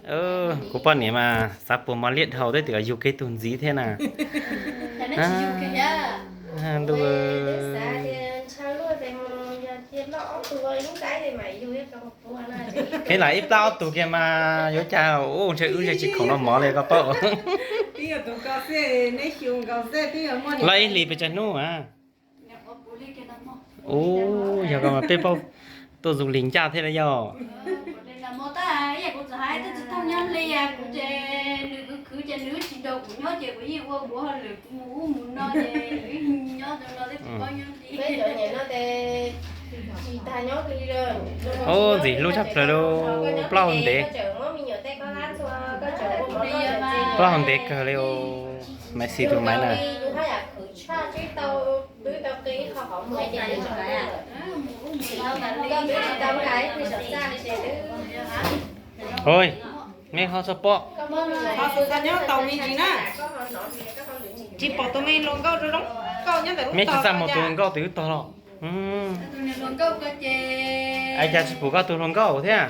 Kuv poj niam mas xav puas mos liab dhau, twb tias yug kiag tug ntxiv thiab na. Ntuj, kheev lam ib plab ob tug kiag mas yuav cas ua ntshe wb ntshe tsis khoom noj mov li koj paub. Loj ib hlis pes tsawg hnub a? Ub, yog koj mas peb paub tuaj zoo li ncaj thiab na yog. Ub, ntxim hlub tshaj plaws li, plaub hau ntev, plaub hau ntev kawg li. Maiv Xis tus Maiv na. Ui, mej ho txhob pom. Tsis pom tus me hluas nkauj zoo zoo nkauj nyob ntawm lub tog. Mej tsis txaj muag tus hluas nkauj twb tog los. Ais cas tsis pum koj tus hluas nkauj thiab?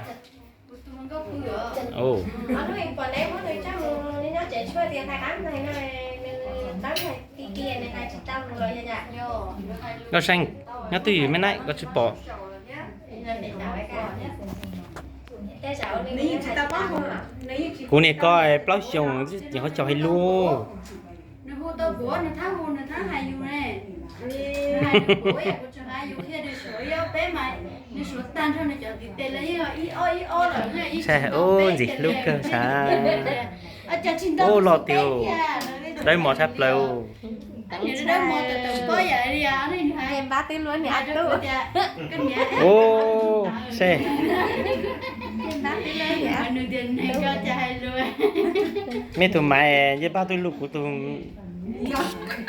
Nkauj Seej, nyob twj ywm me naib, koj tsis pom. Kuv niam ko plaub xyoos ces ho cog hais lus. Ub, ntxim hlub kawg sav. Ub, loj tiag, dawb mos tshaj plaws. Npab twb luab niam tub. Ub, seb. Mej tus Maiv, ncej npab twb luab kuv tus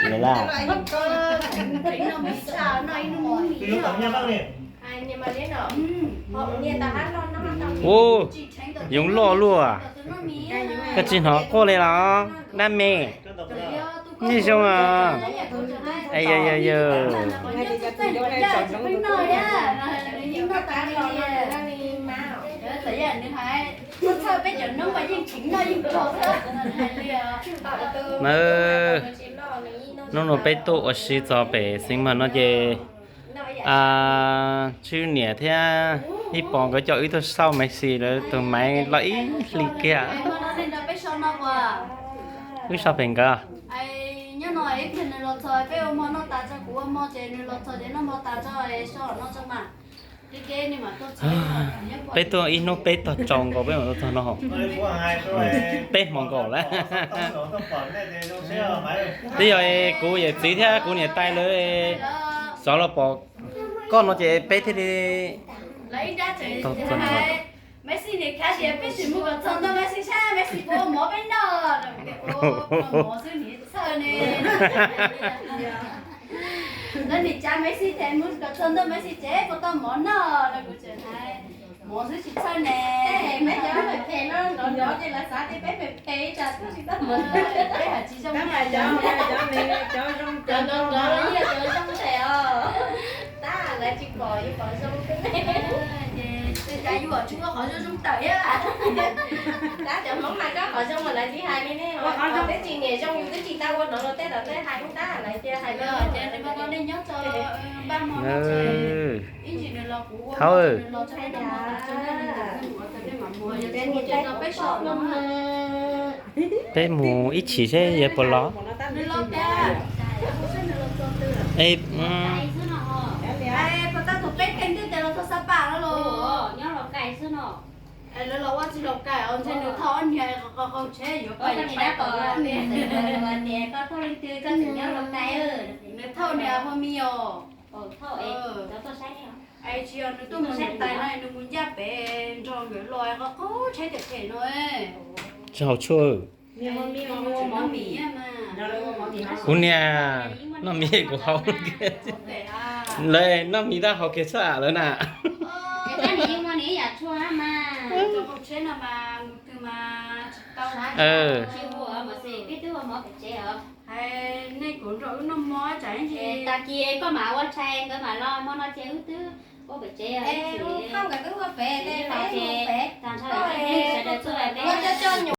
Maiv lawm. Ub, yoov loj luaj. Koj tsis hnov quaj li los dab me? Nej zoo os. Yog yog yog. Nawb, hnub no peb tuaj ua si txog pem xeev Maj no ces Tswb niam thiab Ib Pov nkawd coj wb tuaj xauj Maiv Xis lawv tus Maiv loj ib hlis kiag. Wb so pem nkawd. Peb tuaj ib hnub peb tog tsaus nkaus peb mam tuaj txog no. Peb hmo nkaus lawm. Twb yog kuv yawm txiv thiab kuv niam tais lawv xyov los pom koj no ces peb thiaj li tau txog no. Tab cov Hmoob mas koj qhov zoo mas lawv tsis hais li ne, twb tsis niam zoo yus twb tsis tau ua hnov luag tej tom tej hais tab lawv cia hais. Thauj, peb mus ib chim seb yog puas los. Nws thauj niam pog mi os. Tsis yog nws tuaj mus niam tais no nws mus ncaj pem nrog nkawd los qhov qub tsheb tiam phem no. Tsis haus tshuaj. Kuv niam noj mis kuv haus. Lawv noj mis tab haus kiag xwb lawv na. Nej kuv nrog wb noj mov tsam ib ntsis tag kis koj mam ua tshais nkawd mam los hmo no ces wb twb ua pem tsev os. Tag nrho sawv